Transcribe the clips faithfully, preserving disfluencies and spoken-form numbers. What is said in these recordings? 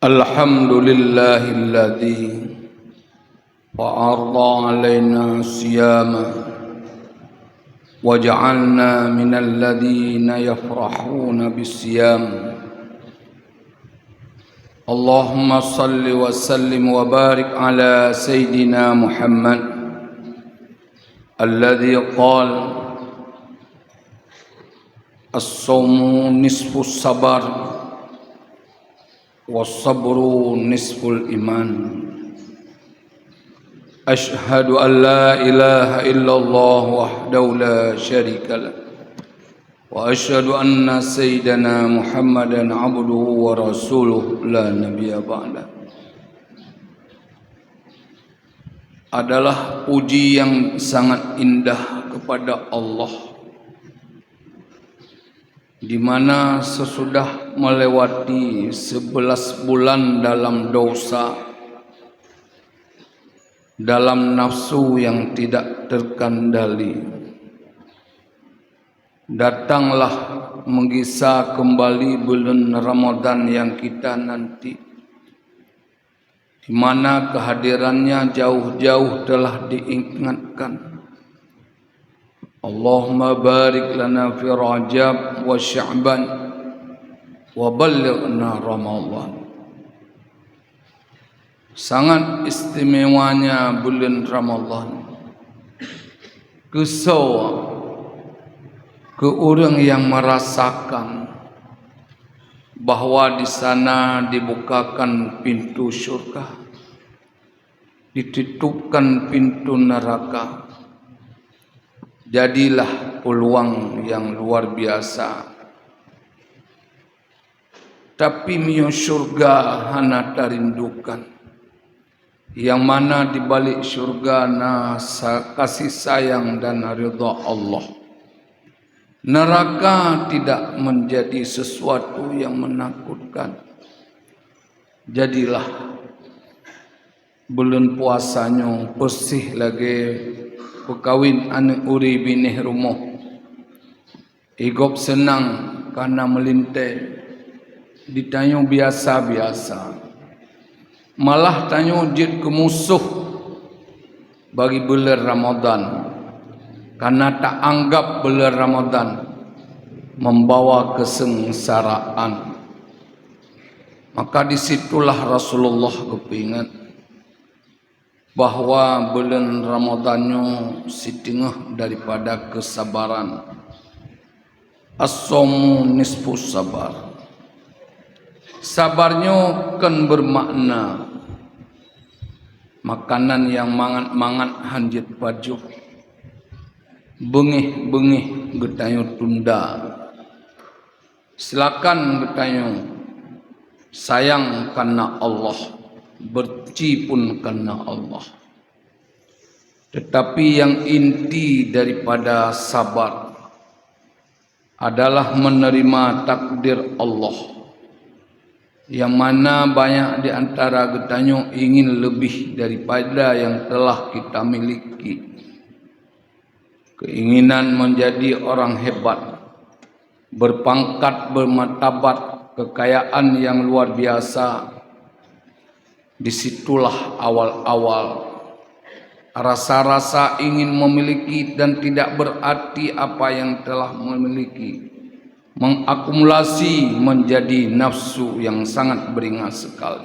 الحمد لله الذي فرض علينا الصيام واجعلنا من الذين يفرحون بالصيام. اللهم صل وسلم وبارك على سيدنا محمد الذي قال: الصوم نصف الصبر، والصبر نصف الإيمان. أشهد أن لا إله إلا الله وحده لا شريك له، وأشهد أن سيدنا محمدا عبده ورسوله لا نبي بعده. Adalah puji yang sangat indah kepada Allah, di mana sesudah melewati sebelas bulan dalam dosa, dalam nafsu yang tidak terkendali, datanglah menggisa kembali bulan Ramadan yang kita nanti, di mana kehadirannya jauh-jauh telah diingatkan. Allahumma barik lana fi Rajab wa Sya'ban wa ballighna Ramadan. Sangat istimewanya bulan Ramadan. Keu soe? Keu ureuëng yang merasakan bahwa di sana dibukakan pintu syurga, ditutupkan pintu neraka. Jadilah peluang yang luar biasa. Tapi meunyoe syurga hana tarindukan, yang mana di balik syurga na sa-, kasih sayang dan ridha Allah, neraka tidak menjadi sesuatu yang menakutkan. Jadilah buleuen puasa nyoe peuséh lagée peukawen aneuëk uri binéh rumoh. Igob seunang kareuna meulintée, di tanyoe biasa-biasa. Malah tanyoe jeuet keu musoh bagi buleuen Ramadan, kareuna taanggab buleuen Ramadan membawa kesengsaraan. Maka di situlah Rasulullah geupeuingat bahwa buleuen Ramadan nyoe siteungoh daripada keusabaran. As-saumu nisfus sabar. Sabar nyoe kon beumakna makanan nyang mangat-mangat han jeuet pajoh, beungéh-beungéh geutanyoe tunda. Silakan geutanyoe sayang kareuna Allah, benci pun kareuna Allah. Tetapi nyang inti daripada sabar adalah menerima takdir Allah, nyang mana banyak di antara geutanyoe ingin lebih daripada nyang telah kita miliki. Keinginan menjadi orang hebat, berpangkat, bermartabat, kekayaan yang luar biasa, di situlah awal-awal rasa-rasa ingin memiliki dan tidak berarti apa yang telah memiliki, mengakumulasi menjadi nafsu yang sangat beringas sekali.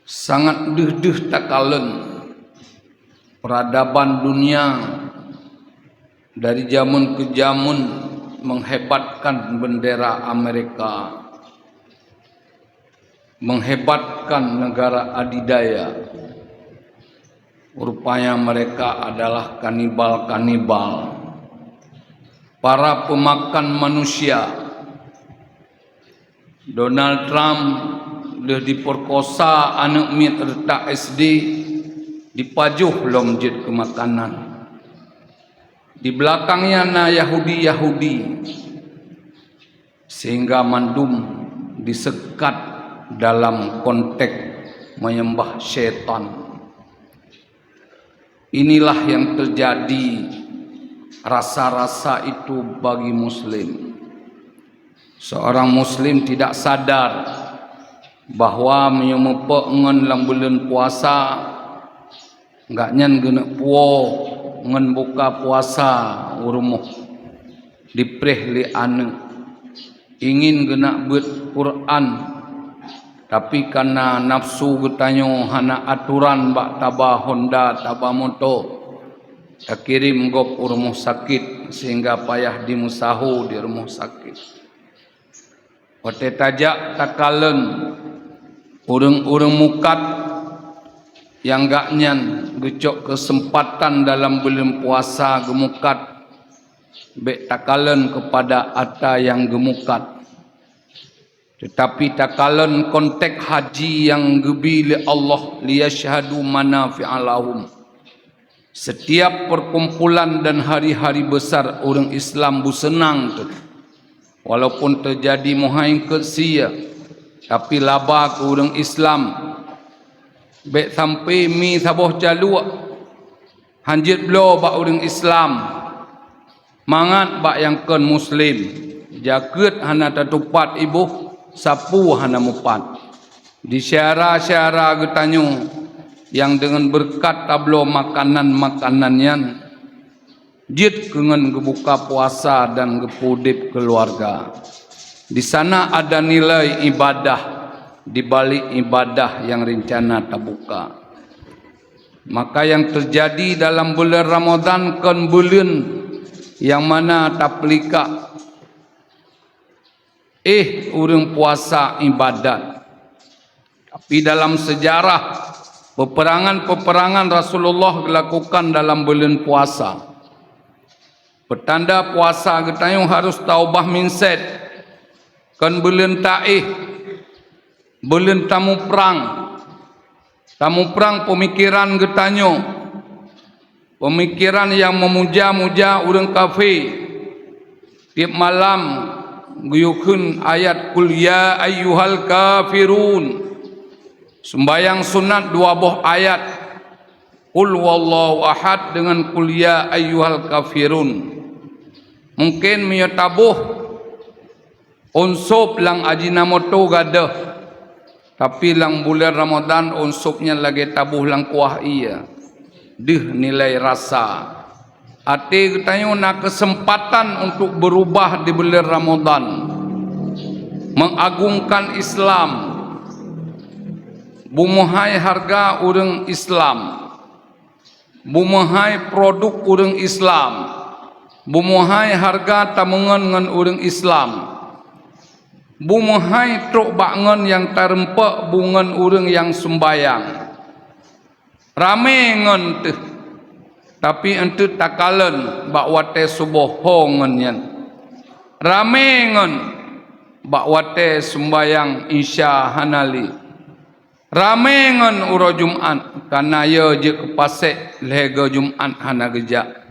Sangat deuh-deuh takalon peradaban dunia dari jameun keu jameun menghebatkan bendera Amerika, menghebatkan negara adidaya. Rupanya mereka adalah kanibal-kanibal, para pemakan manusia. Donald Trump lheueh dipeurkosa aneuëk miet reutak S D, dipajoh lom jeuet keu makanan. Di beulakangnya na Yahudi-Yahudi, sehingga mandum disekat dalam konteks menyembah syaitan. Inilah yang terjadi rasa-rasa itu bagi Muslim. Seorang muslim tidak sadar bahwa meunyoe meupok ngon lam buleuen puasa, gobnyan geuneuk puwoe ngon buka puasa u rumoh, dipreh lé aneuëk, ingin geuneuk beuet Quran, tapi kareuna nafsu geutanyoe hana atoran bak taba honda, taba moto, takirém gob u rumoh sakét sehingga payah dimeusaho di rumoh sakét. Watée tajak takalon ureuëng-ureuëng mukat nyang gobnyan geucok keuseumpatan dalam buleuen puasa geumukat, bék takalon keupada atra nyang geumukat, teutapi takalon konteks haji nyang geubi lé Allah, "Liyasyhadu manafi'a lahum." Setiap perkumpulan dan hari-hari besar ureuëng Islam beuseunang teuk, walaupun teujadi meuhai keu sie, tapi laba keu ureuëng Islam. Bék sampoe mi saboh caluek hanjeuet bloe bak ureuëng Islam. Mangat bak nyang kon muslim, jakeuet hana tatupat iboh, sapeue hana mupat. Di syedara-syedara geutanyoe nyang deungon beureukat tabloe makanan-makanan nyan, jeuet keu ngon geubuka puasa dan geupeudeb keuluwarga. Di sana ada nilai ibadah di balik ibadah nyang reuncana tabuka. Maka nyang teujadi dalam buleuen Ramadhan kon buleuen nyang mana tapeulikak éh ureuëng puasa ibadat. Tapi dalam seujarah, peuperangan-peuperangan Rasulullah geulakukan dalam buleuen puasa. Peutanda puasa geutanyoe harôh taubah mindset, kon buleuen taéh, buleuen tamuprang. Tamuprang peumikeran geutanyoe, peumikeran nyang meumuja-muja ureuëng kafé. Tieb malam geuyue kheun ayat "Qul ya ayyuhal kafirun". Seumbahyang sunat dua boh ayat, "Qul huwallahu ahad" deungon "Qul ya ayyuhal kafirun". Mungken meunyoe taboh ôn sôb lam Ajinomoto gadôh, tapi lam buleuen Ramadhan ôn sôb nyan lagée taboh lam kuah ié, deuh nilai rasa. Até geutanyoe na keuseumpatan untuk beurubah di buleuen Ramadhan, meuagungkan Islam, beumeuhai hareuga ureuëng Islam, beumeuhai produk ureuëng Islam, beumeuhai hareuga tameungon ngon ureuëng Islam, beumeuhai trok bak ngon nyang tareumpok bu ngon ureuëng nyang seumbahyang. Ramé ngon teuh, tapi eunteuk takalon bak watée suboh ho ngon nyan. Ramé ngon bak watée seumbahyang isya hana lé. Ramé ngon uroe Jumat, kareuna yo jeuet keu pasék lhée goe Jumat hana geujak.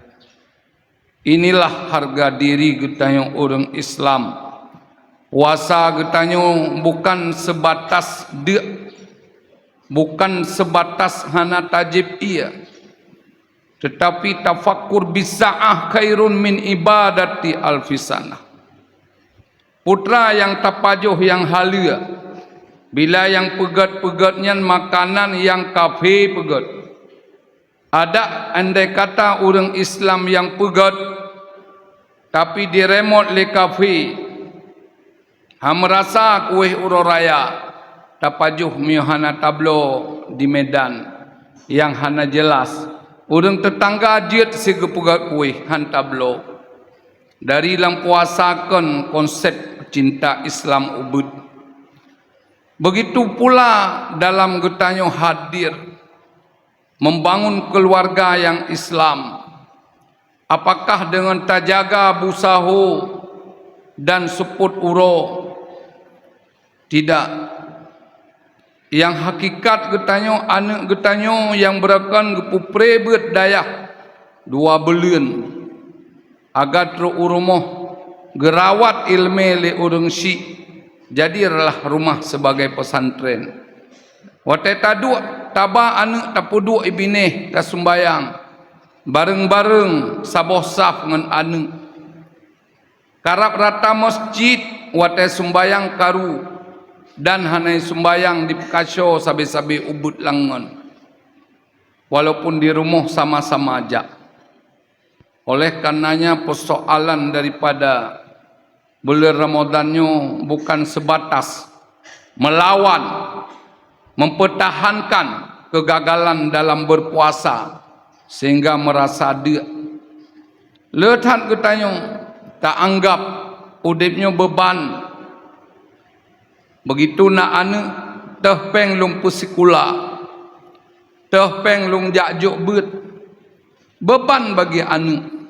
Inilah hareuga diri geutanyoe ureuëng Islam. Puasa geutanyoe bukan seubatas deuk, bukan seubatas hana tajieb ié, teutapi tafakkur bisaah khairun min ibadati alfi sanah. Putra nyang tapajoh nyang haleue, bila nyang peugét-peugét nyan makanan nyang kafé peugét. Adak andai kata ureuëng Islam nyang peugét, tapi diremot lé kafé, han meurasa kuéh uroe raya, tapajoh meunyoe hana tabloe di Medan nyang hana jeulaih, ureuëng teutangga jeuet sigeupeugét kuéh han tabloe. Dari lam puasa kon konsep cinta Islam ubeuet. Begitu pula dalam geutanyoe hadir membangun keuluwarga nyang Islam. Apakah deungon tajaga bu saho dan seupôt uroe? Tidak. Nyang hakikat geutanyoe, aneuëk geutanyoe nyang beurakan geupeupré beuet dayah dua buleuen, agar trok u rumoh geurawat iéleumé lé ureuëng syiek, jadi reulah rumoh sibagai peusantren. Watée taduek, taba aneuëk tapeuduek i binéh taseumbahyang, bareng-bareng saboh saf ngon aneuëk. Karab rata meuseujid, watée sumbayang karu dan hana sumbayang dipeukasoe sabe-sabe ubit lam ngon, walaupun di rumoh sama-sama jak. Oleh karenanya, persoalan daripada buleuen Ramadhan nyoe bukan sebatas melawan, mempertahankan kegagalan dalam berpuasa sehingga merasa deuk. Le that geutanyoe taanggap udeb nyoe beuban. Begitu na aneuëk, teuh péng lôn peusikula, teuh péng lôn jak jok beuet. Beuban bagi aneuëk.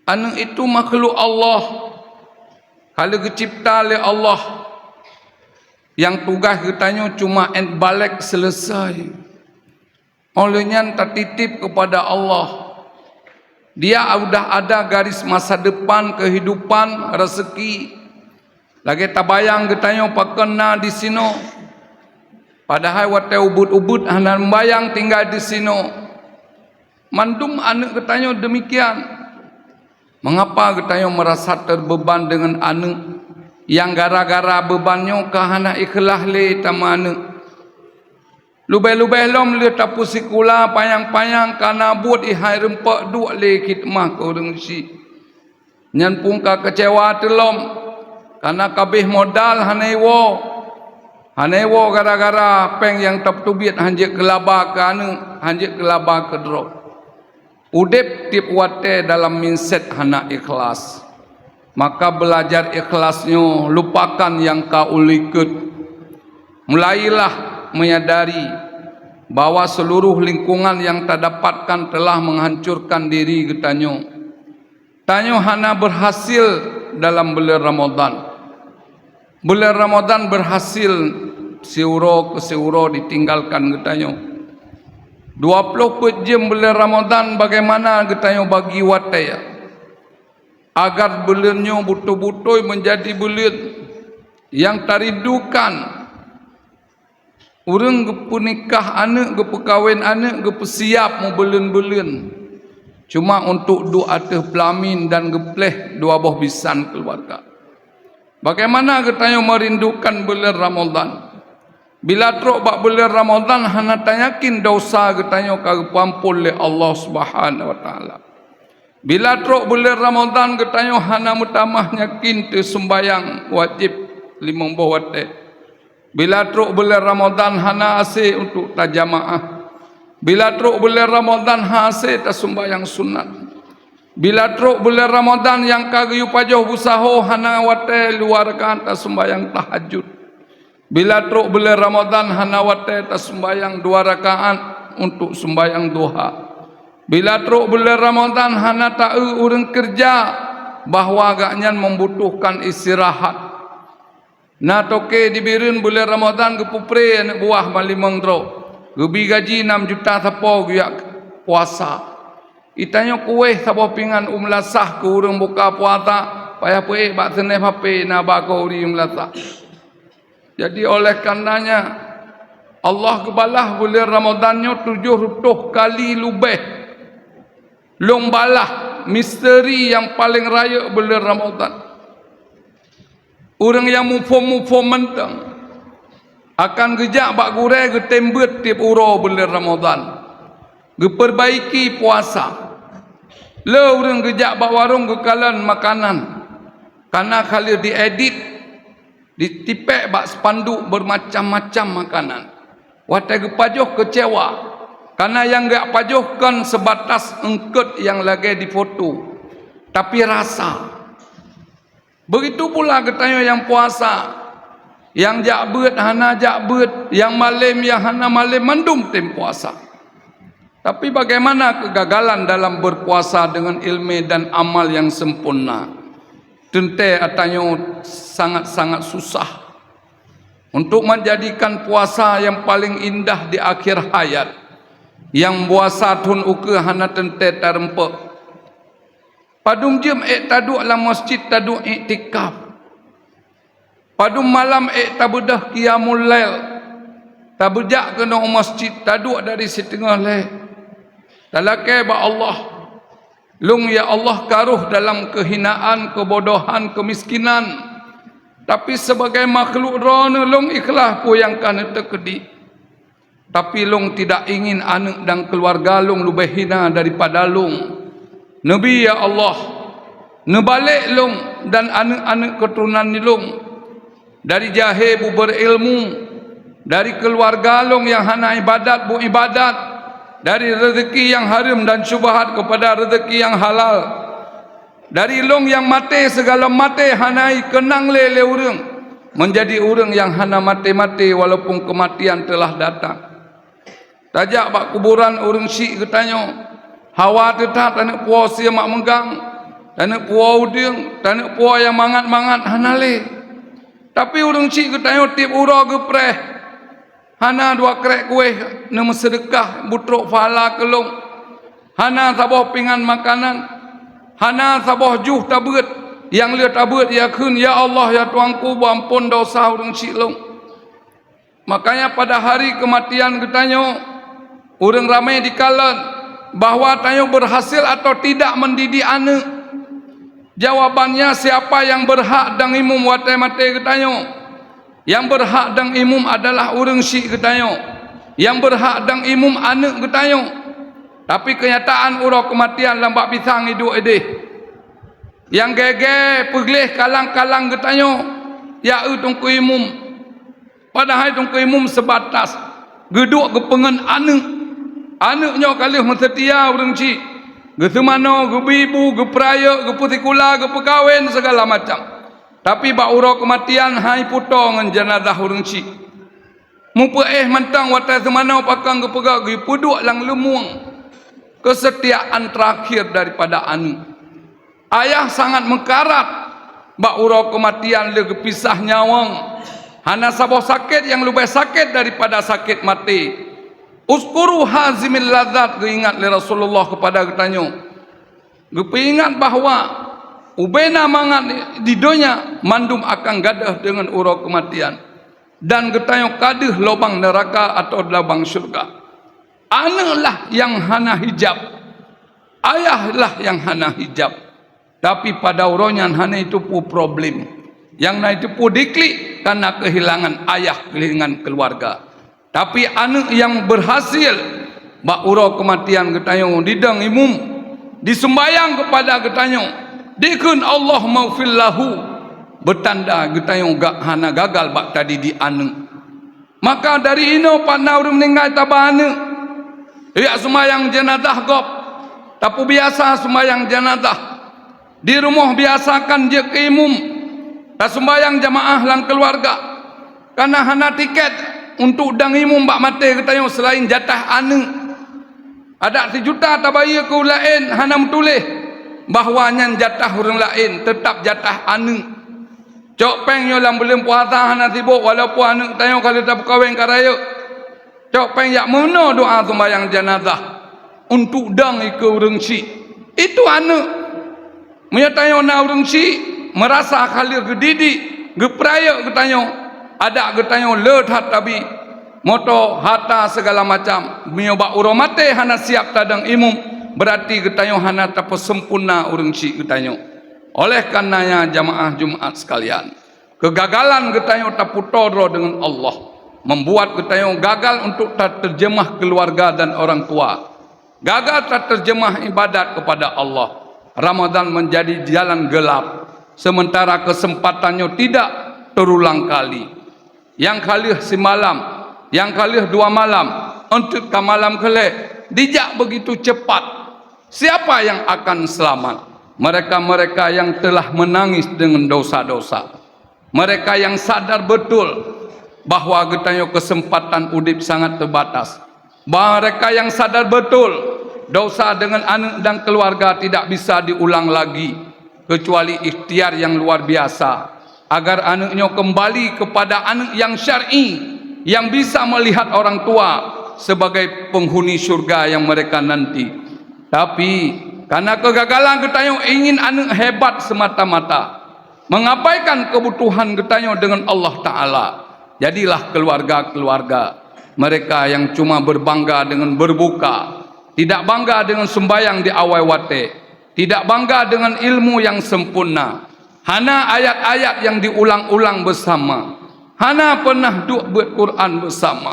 Aneuëk itu makhluk Allah, ka lheueh geucipta lé Allah. Nyang tugaih geutanyoe cuma ét balek, selesai. Óh lheueh nyan tatitip keupada Allah. Dia udah ada garis masa depan, kehidupan, rezeki. Lagée tabayang geutanyoe pakon na disinoe, padahai watée ubit-ubit hana meubayang tinggai disinoe. Mandum aneuëk geutanyoe demikian. Mengapa geutanyoe merasa terbeuban deungon aneuëk nyang gara-gara beuban nyoe ka hana ikhlaih lé tameuaneuëk? Lubeh-lubeh lom lheueh tapeusikula panyang-panyang ka na buet ihai rumpok duek lé khidmah keu ureuëng syiek. Nyan pun ka keucewa teulom, kareuna kabeh modal hana iwoe. Hana iwoe gara-gara péng nyang tapeutubiet hanjeuet keulaba keu aneuëk, hanjeuet keulaba keu droe. Udeb tieb watée dalam mindset hana ikhlas. Maka beulajar ikhlas nyoe, lupakan nyang ka u likot. Mulailah menyadari bahwa seluruh lingkungan nyang tadapatkan telah menghancurkan diri geutanyoe. Tanyoe hana berhasil dalam buleuen Ramadhan. Buleuen Ramadhan berhasil siuroe keu siuroe ditinggalkan geutanyoe. Dua ploh peuet jeuem buleuen Ramadhan, bagaimana geutanyoe bagi watée agar buleuen nyoe beutôi-beutôi meunjadi buleuen nyang tarindukan? Ureuëng geupeunikah aneuëk, geupeukawen aneuëk, geupeusiab meubuleuen-buleuen, cuma untuk duek ateueh peulamin dan geupléh dua boh bisan keuluwarga. Bagaimana geutanyoe meurindukan buleuen Ramadhan? Bila trok bak buleuen Ramadhan, hana tanyakin desya geutanyoe ka geupeuampon lé Allah Subhanahu wa Taala. Bila trok buleuen Ramadhan, geutanyoe hana meutamah yakin teusumbayang wajéb limong boh watée. Bila trok buleuen Ramadhan, hana hasé untuk tajamaah. Bila trok buleuen Ramadhan, hana hasé tasumbayang sunat. Bila trok buleuen Ramadhan, nyang ka geuyue pajoh beusaho hana watée luwa rakaat tasumbayang tahajud. Bila trok buleuen Ramadhan, hana watée tasumbayang dua rakaat untuk sumbayang duha. Bila trok buleuen Ramadhan, hana taeu ureuëng keureuja bahwa gobnyan membutuhkan istirahat. Na toke di Bireuen buleuen Ramadhan geupeupré aneuëk buah ban limong droe, geubi gaji nam juta sapo geujak puasa. Geutanyoe kuwéh saboh pingan u meulasah keu ureuëng buka puasa, payah peuék bak seuneh hapé na ba keu ureuëng meulasah. Jadi, oleh karenanya, Allah geubalah buleuen Ramadhan nyoe tujoh reutôh kali lubeh. Lôn balah misteri nyang paleng rayeuk buleuen Ramadhan. Ureuëng nyang muphom-muphom mantong akan geujak bak gurée geutem beuet tieb uroe buleuen Ramadhan, geupeurbaiki puasa. Le ureuëng geujak bak warong geukalon makanan, kana ka lheueh diedit, ditipék bak spanduk beumacam-macam makanan. Watée geupajoh keucewa, kana nyang geujak pajoh kon seubatas eungkot nyang lagée difoto, tapi rasa. Begitu pula geutanyoe nyang puasa, nyang jak beuet hana jak beuet, nyang malem nyang hana malem, mandum tem puasa. Tapi bagaimana kegagalan dalam berpuasa dengan ilmu dan amal yang sempurna? Teuntée geutanyoe sangat-sangat susah untuk menjadikan puasa yang paling indah di akhir hayat, nyang puasa thon ukeue hana teuntée tareumpok. Padum jeuem ék taduek lam masjid taduek iktikaf. Padum malam ék tabeudôh qiyamul lail, tabeujak keunoe u masjid, taduek dari siteungoh lhée, talakée bak Allah, "Lôn, ya Allah, ka rhoh dalam keuhinaan, keubodohan, keumiskinan, Tapi sibagai makhluk droeneuh lôn ikhlas peue nyang ka neuteukeudik. Tapi lôn tidak ingin aneuëk dan keuluwarga lôn leubeh hina daripada lôn. Neubi, ya Allah, neubalek lôn dan aneuëk-aneuëk keuturonan lôn dari jahé beuberilmu, dari keuluwarga lôn nyang hana ibadat beuibadat, dari reuzeki nyang hareuem dan syubhat keupada reuzeki nyang halal. Dari lôn nyang maté sigohlom maté hana ikeunang lé lé ureuëng, meunjadi ureuëng nyang hana maté-maté walaupun keumatian teulah datang. Tajak bak kuburan ureuëng syiek geutanyoe, hawa teutab taneuk puwoe sie mak meugang, taneuk puwoe udeueng, taneuk puwoe nyang mangat-mangat hana lé. Tapi ureuëng syiek geutanyoe tieb uroe geupreh. Hana dua krék kuéh neumeuseudeukah beutrok pahala keu lôn. Hana saboh pingan makanan, hana saboh juh tabeuet. Nyang lheueh tabeuet yakheun, "Ya Allah, ya Tuhanku, beuamphon desya ureuëng syiek lôn." Makanya pada hari keumatian geutanyoe, ureuëng ramé jikalon bahwa tanyoe beurhasil atawa tidak mendidik aneuëk. Jawabannya, siapa nyang beurhak dang imum watée maté geutanyoe? Nyang beurhak dang imum adalah ureuëng syiek geutanyoe. Nyang beurhak dang imum aneuëk geutanyoe. Tapi keunyataan uroe keumatian lam bak pisang iduek ideh. Nyang gée-gée peugleh kalang-kalang geutanyoe, ya eu teungku imum. Padahai teungku imum seubatas geuduek geupeungon aneuëk. Aneuëk nyoe ka lheueh meuseutia ureuëng syiek, geuseumanoe, geubi bu, geupeurayeuk, geupeusikula, geupeukawen, sigala macam. Tapi bak uroe keumatian hai putôh ngon jeunazah ureuëng syiek. Meupeuéh mantong watée seumanoe pakon geupeugah geupeuduek lam leumueng. Keusetiaan teurakhir daripada aneuëk. Ayah sangat meukarat bak uroe keumatian lheueh geupisah nyawöng. Hana saboh sakét nyang leubeh sakét daripada sakét maté. Uzkuru hazimil ladzat, geuingat lé Rasulullah keupada geutanyoe. Geupeuingat bahwa ubena mangat di donya mandum akan gadôh deungon uroe keumatian, dan geutanyoe ka deuh lubang neuraka atawa lubang syeuruga. Aneuëk lah nyang hana hijab, ayah lah nyang hana hijab. Tapi pada uroe nyan hana iteupeue problem. Nyang na iteupeue diklik kana keuhilangan ayah, keuhilangan keuluwarga. Tapi aneuëk nyang beurhasil bak uroe keumatian geutanyoe didong imum, diseumbayang keupada geutanyoe, dikheun, "Allahummaghfir lahu," beutanda geutanyoe ga-, hana gagal bak tadidik aneuëk. Maka dari inoe pat na ureuëng meuninggai taba aneuëk, jak seumbayang jeunazah gob, tapeubiasa seumbayang jeunazah. Di rumoh biasakan jeuet keu imum, taseumbayang jamaah lam keuluwarga. Kana hana tiket untuk dang imum bak maté geutanyoe seulaén jatah aneuëk. Adak sijuta tabayeue keu laén hana meutuléh bahwa nyan jatah ureuëng laén, teutab jatah aneuëk. Cok péng nyoe lam buleuen puasa hana sibok, walaupun aneuëk tanyoe ka lheueh tapeukawen ka rayeuk. Cok péng jak meunoe doa seumbayang jeunazah untuk dang ikeue ureuëng syiek. Itu aneuëk. Meunyoe tanyoe na ureuëng syiek, meurasa ka lheueh geudidik, geupeurayeuk geutanyoe, adak geutanyoe le that tabi, moto, hata, sigala macam. Meunyoe bak uroe maté hana siab tadang imum, beurati geutanyoe hana tapeuseumpurna ureuëng syiek geutanyoe. Oleh karenanya, jamaah Jumaat sekalian, keugagalan geutanyoe tapeutoe droe deungon Allah, membuat geutanyoe gagal untuk tateurjeumah keuluwarga dan orang tua, gagal tateurjeumah ibadat keupada Allah. Ramadhan meunjadi jalan geulab, seumeuntara keuseumpatan nyoe tidak teurulang kali. Nyang ka lheueh simalam, nyang ka lheueh dua malam, eunteuk ka malam keu lhée, dijak beugitu ceupat. Siapa nyang akan seulamat? Mereka-mereka nyang teulah meunangis deungon dosa-dosa. Mereka nyang sadar beutôi bahwa geutanyoe keuseumpatan udeb sangat teubatas. Mereka nyang sadar beutôi dosa deungon aneuëk dan keuluwarga tidak bisa diulang lagi, keucuali ikhtiar nyang luar biasa, agar aneuëk nyoe keumbali keupada aneuëk nyang syar'i, nyang bisa meulihat orang tua sibagai peunghuni syeuruga nyang meureka nanti. Tapi, kareuna keugagalan geutanyoe ingin aneuëk hebat seumata-mata, mengabaikan keubutuhan geutanyoe deungon Allah Taala. Jadilah keuluwarga-keuluwarga mereka nyang cuma beubangga deungon beureubuka, tidak bangga deungon seumbayang di awai watée, tidak bangga deungon ilmu nyang seumpurna, Hana ayat-ayat yang diulang-ulang beusama. Hana peunah duek beuet Quran beusama.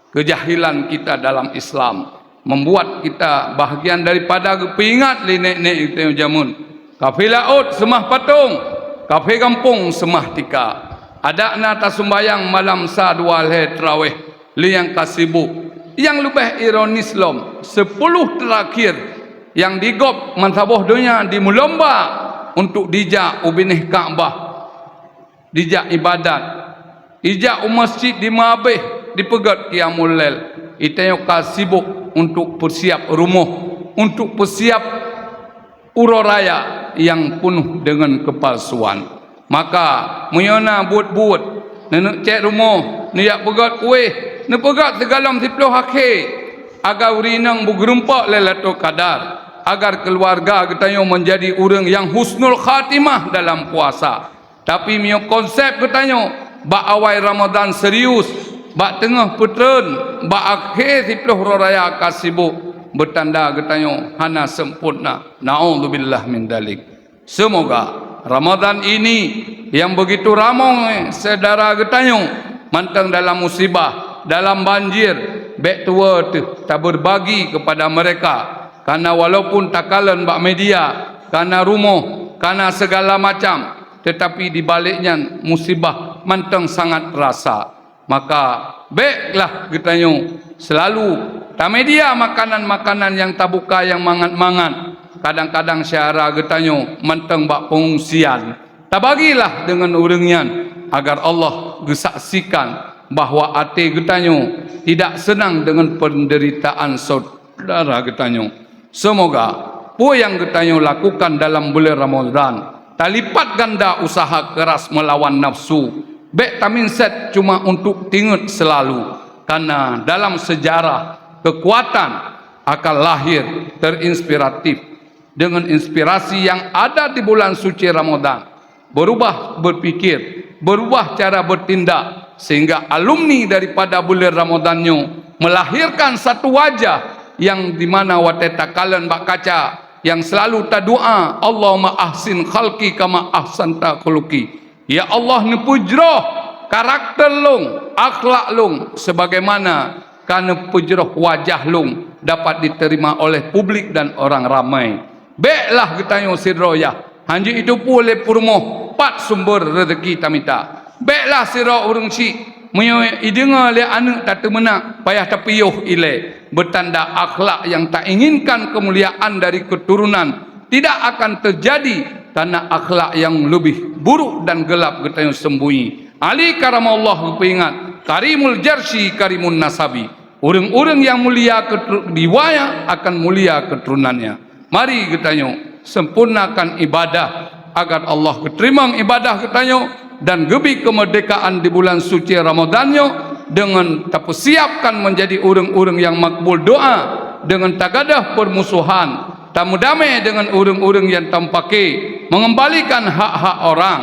Keujahilan kita dalam Islam membuat kita bahagian daripada geupeuingat lé nék-nék geutanyoe jameun. Kafé laôt seumah patong, kafé gampông seumah tika. Adak na tasumbayang malam sa dua lhée teurawéh lé nyang ka sibok. Nyang leubeh ironis lom, sepuluh terakhir nyang digob meusaboh donya dimeulomba untuk dijak u binéh Ka'bah, dijak ibadat, ijak u masjid dimeuhabéh, dipeugét qiyamul lail. Geutanyoe ka sibok untuk peusiab rumoh, untuk peusiab uroe raya nyang peunoh deungon keupalsuan. Maka, meunyoe na buet-buet, neuneuk cét rumoh, neujak peugét kuéh, neupeugét sigohlom siplôh akhé, agar ureuëng inong beugeureumpok Lailatul Qadar, agar keuluwarga geutanyoe meunjadi ureuëng nyang husnul khatimah dalam puasa. Tapi meunyoe konsep geutanyoe bak awai Ramadhan serius, bak teungoh peutreun, bak akhé siplôh uroe raya ka sibok, beutanda geutanyoe hana sempurna. Naudzubillah min dalik. Seumoga Ramadhan ini nyang beugitu ramong syedara geutanyoe mantong dalam musibah, dalam banjir, bék tuwoe teuh tabeurbagi keupada meureka. Kana walaupun takalon bak media, kana rumoh, kana sigala macam, teutapi di balek nyan musibah mantong sangat teurasa. Maka, béklah geutanyoe seulalu tamedia makanan-makanan nyang tabuka nyang mangat-mangat. Kadang-kadang syedara geutanyoe mantong bak peungungsian. Tabagilah deungon ureuëng nyan, agar Allah geusaksikan bahwa até geutanyoe tidak seunang deungon peundeuritaan saudara geutanyoe. Seumoga peue nyang geutanyoe lakukan dalam buleuen Ramadhan talipat ganda useuha keuras meulawan nafsu. Bék tamindset cuma untuk tingeut seulalu, kareuna dalam seujarah keukuatan akan lahir terinspiratif deungon inspirasi nyang ada di bulan suci Ramadhan. Beurubah beupikir, beurubah cara beutindak, sehingga alumni daripada buleuen Ramadhan nyoe meulahirkan satu wajah nyang dimana watée takalon bak kaca nyang seulalu tadoa, "Allahumma ahsin khalqi kama ahsanta khuluqi." Ya Allah, neupeujroh karakter lôn, akhlak lôn sebagaimana ka neupeujroh wajah lôn dapat diterima oleh publik dan orang ramai. Béklah geutanyoe sidroe yah, hanjeuet jiteupeue lé peurumoh pat sumber rezeki tamita. Béklah sidroe ureuëng chik, meunyoe ideungoe lé aneuëk tateumeunak, payah tapiôh ilée. Beutanda akhlak nyang tainginkan keumuliaan dari keuturonan tidak akan teujadi, kareuna akhlak nyang leubeh buruk dan geulab geutanyoe seumbunyi. Ali karamallah geupeuingat, karimul jarsi karimun nasabi. Ureuëng-ureuëng nyang mulia keutru-, di wayah akan mulia keuturunannya. Mari geutanyoe sempurnakan ibadah, agar Allah geuteurimong ibadah geutanyoe dan geubi keumeurdekaan di bulan suci Ramadhan nyoe deungon tapeusiapkan meunjadi ureuëng-ureuëng nyang makbul doa, deungon tagadoh peurmusohan, tameudamé deungon ureuëng-ureuëng nyang tampake, meungeumbalikan hak-hak orang,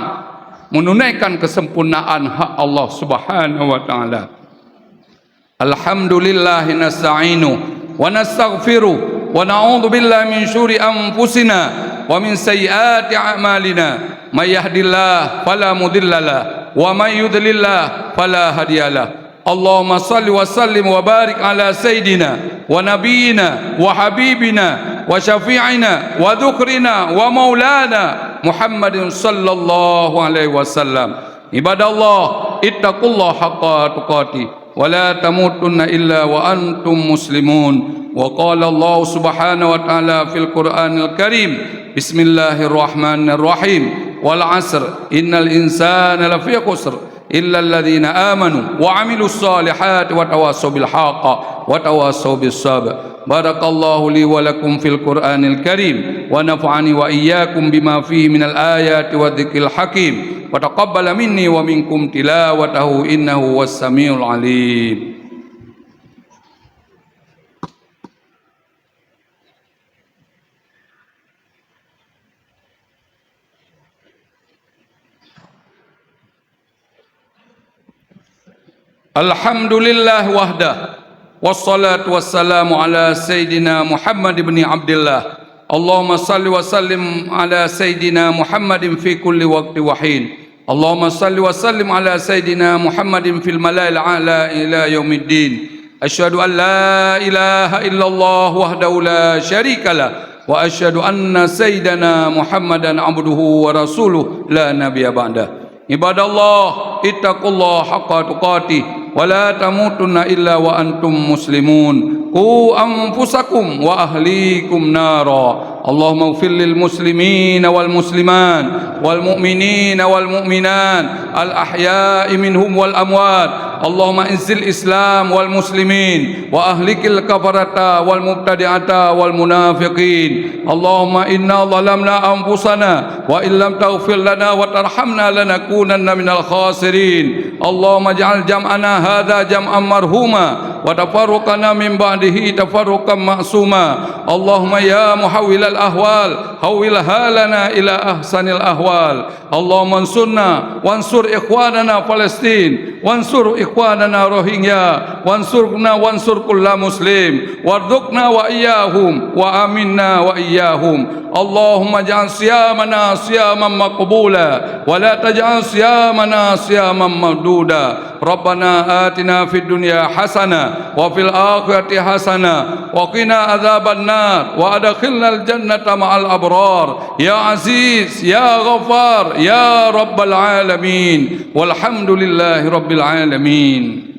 meununaikan keusempurnaan hak Allah Subhanahu wa Taala. Alhamdulillah nasta'inuhu wa nastaghfiruh wa na'udzu billahi min syururi anfusina wa min sayyiati a'malina. May yahdillahu fala mudhillalah wa may yudhlillah fala hadiyalah. Allahumma shalli wa sallim wa barik ala sayyidina wa nabiyyina wa habibina wa syafi'ina wa dzukhrina wa maulana Muhammadin sallallahu alaihi wasallam. Ibadallah, ittaqullaha haqqa tuqatih wa la tamutunna illa wa antum muslimun. Wa qala Allah subhanahu wa ta'ala fil Qur'anil Karim, bismillahirrahmanirrahim. Wal 'asr, innal insana lafi khusr, illal ladzina amanu wa 'amilus shalihati wa tawasau bil haqqi wa tawasau bis sabr. Barakallahu li wa lakum fil Qur'anil Karim, wa nafa'ani wa iyyakum bima fihi minal ayati wa dzikril hakim, wa taqabbala minni wa minkum tilawatahu, innahu huwas samiul alim. Alhamdulillah wahdah, wassalatu wassalamu ala sayyidina Muhammad ibni Abdillah, Allahumma salli wa sallim ala sayyidina Muhammadin fi kulli waqti wa hin. Allahumma salli wa sallim ala sayyidina Muhammadin fil mala'il a'la ila yaumiddin. Asyhadu an la ilaha illallah wahdahu la syarika lah, wa asyhadu anna sayyidana Muhammadan abduhu wa rasuluh la nabiyya ba'dah. Ibadallah, ittaqullaha haqqa tuqatih, wa la tamutunna illa wa antum muslimun. Qu anfusakum wa ahlikum nara. Allahumma ighfir lil muslimina wal muslimat, wal mu'minina wal mu'minat, al ahya'i minhum wal amwat. Allahumma izzil Islam wal muslimin, wa ahlikil kafarata wal mubtadi'ata wal munafiqin. Allahumma inna zalamna anfusana, wa illam taghfir lana wa tarhamna lanakunanna minal khasirin. Allahumma ij'al jam'ana hadza jam'an marhuma, wa tafarruqana min ba'dihi tafarruqan ma'suma. Allahumma ya muhawwilal ahwal, hawwil halana ila ahsanil ahwal. Allahumma ansurna wansur ikhwanana Palestin, wansur ikhwanana Rohingya, wansurna wansur kulla muslim, warzuqna wa iyyahum, wa aminna wa iyyahum. Allahumma ij'al siyamana siyaman maqbula, wa la taj'al siyamana siyaman marduda. Rabbana atina fid dunya hasanah, wa fil akhirati hasanah, wa qina adzaban nar, wa adkhilnal jannata ma'al abrar. Ya Aziz, ya Ghaffar, ya Rabbal alamin. Walhamdulillahi Rabbil alamin.